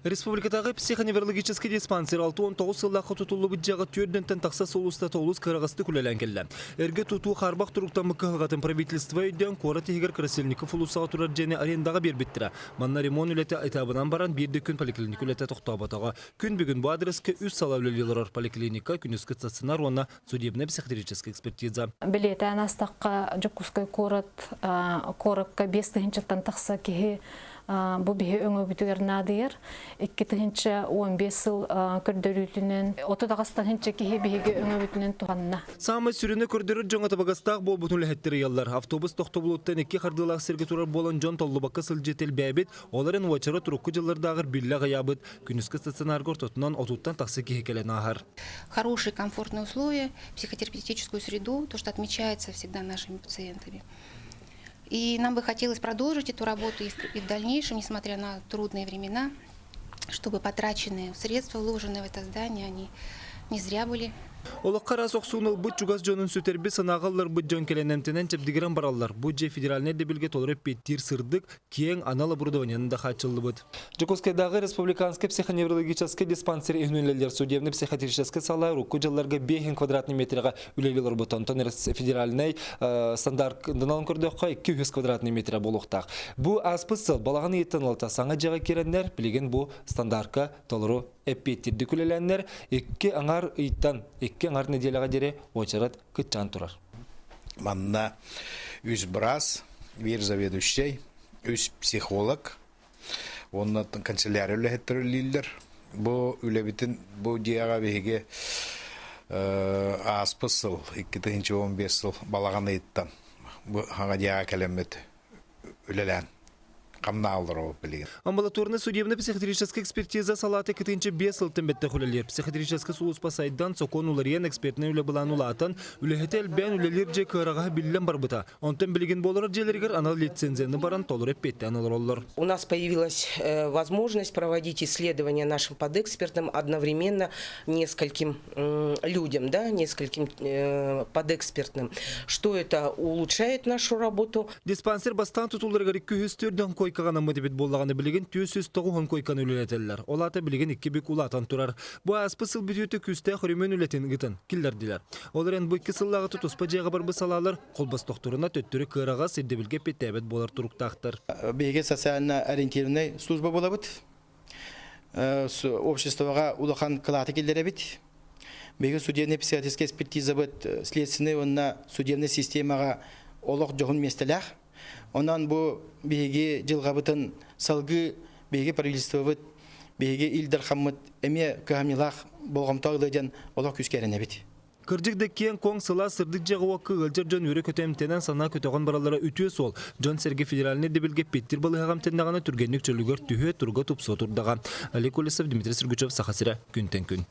Республикатааҕы психоневрологическай диспансер 69 сыллаахха тутуллубут дьиэҕэ түөрт тахса сыл устата олус кыараҕастык үлэлээн кэллэ. Эргэ тутуу хаарбах туруктаммыт кыһалҕатын правительство өйдөөн куорат иһигэр Красильников уулуссаҕа турар дьиэни арендаҕа биэрбиттэрэ. Манна ремонт үлэтэ этабынан баран биир да күн поликлиника үлэтэ тохтооботоҕо. Күн бүгүн бу адреска үс сала үлэлии олорор поликлиника, күнүскү стационар уонна судебно-психиатрическая экспертиза. Бэлиэтээн астахха, Дьокуускай куорат куоракка 5 тыһыынчаттан тахса киһи бу биһи өҥөбүтүгэр наадыйар. 2015 сыл көрдөрүүтүнэн 38 тыһыынча киһи биһиги өҥөбүтүнэн туһанна. Саамай сүрүнэ көрдөрөр дьоҥо табыгастаах буолбутун үлэһиттэр ыйаллар. Автобус тохтобулуттан икки хардыылаах сиргэ турар буолан дьон толлубакка сылдьыы элбээбит, ол эрэн уочара турукку дьыллардааҕар биллэ аҕыйаабыт. Күнүскү стационарга ортотунан отуттан тахса киһи кэлэн ааһар. Хорошие комфортные условия, психотерапевтическую среду, то, что отмечается всегда нашими пациентами. И нам бы хотелось продолжить эту работу и в дальнейшем, несмотря на трудные времена, чтобы потраченные средства, вложенные в это здание, они не зря были. Олоххо араас охсууну ылбыт чугас дьонун сүтэрбит санааҕа ылларбыт дьон кэлэн эмтэнэн чэбдигирэн бараллар. Бу дьиэ федеральнай ирдэбилгэ толору эппиэттиир сырдык, киэҥ анал оборудованиенан да хааччыллыбыт. Дьокуускайдааҕы республиканскай психоневрологическай диспансер иһин үлэлиир судебно-психиатрическай салаа урукку дьылларга 5 квадратный метрга үлэлии олорбут. Онтон федеральнай стандартынан көрдөххө 200 квадратный метр буолуохтаах. Бу ааспыт сыл балаҕан ыйыттан ылата саҥа дьиэҕэ киирэннэр билигин бу стандартка толору эппиэттиирдик үлэлээннэр икки аҥар ыйтан икки аҥар нэдиэлэҕэ диэри уочарат кыччаан турар. Манна үс быраас, биир заведующай, үс психолог, уонна канцелярия үлэһиттэр үлэлииллэр. Бу үлэбитин бу дьиэҕэ биһиги ааспыт сыл 2015 сыл балаҕан ыйыттан бу хаҥа дьиэҕэ кэлэммит үлэлээн хамнааллар билигин. Амбулаторнай судебно-психиатрическая экспертиза салаата кытынча 5 сылтан бэттэх үлэлиир. Психиатрическай сулууспа сайдан, сокуон уларыйан, экспертнэй үлэ былаан улаатан, үлэһитэ элбээн үлэлиир дьиэ кыараҕаһа биллэн барбыта. Онтон билигин буолар дьиэлэригэр анал лицензияны баран толору эппиэттээн олороллор. У нас появилась возможность проводить исследования нашим подэкспертам одновременно нескольким людям, да, нескольким подэкспертным. Что это улучшает нашу работу? Диспансер бастаан тутулларыгар 204 койкаҕа анаммыт эбит буоллаҕына билигин 409 койканы үлэлэтэллэр. Ол аата билигин икки бүк улаатан турар. Бу ааспыт сыл бүтүүтэ күүстээх өрөмүөн үлэтин ыытан киллэрдилэр. Ол эрэн бу икки сыллааҕыта туспа дьиэҕэ барбыт салаалар холбостохторуна төттөрү кыараҕас ирдэбилгэ эппиэттээбэт буолар туруктаахтар. Биһиги социально ориентированный служба буолабыт. Обществоҕа улахан кылааты киллэрэбит. Биһиги судебный психиатрическая экспертизабыт следственный уонна судебный системаҕа олох дьоһун миэстэлээх. Онон бу биһиги дьылҕабытын салгыы биһиги правительствобыт, биһиги Ил Дархаммыт эмиэ кыһамньылаах болҕомто ылыа диэн олох күүскэ эрэнэбит. Кырдьык да киэҥ-куоҥ сылаас сырдык дьиэҕэ-уокка ыалдьар дьон үөрэ-көтө эмтэнэн санаа көтөҕөн бараллара үтүө суол. Дьон-сэргэ федеральнай ирдэбилгэ эппиэттиир балыыһаҕа эмтэннэҕинэ түргэнник чөлүгэр түһүө, туруга тупсуо турдаҕа. Олег Колесов, Дмитрий Сергучев, Саха сирэ, күнтэн күн.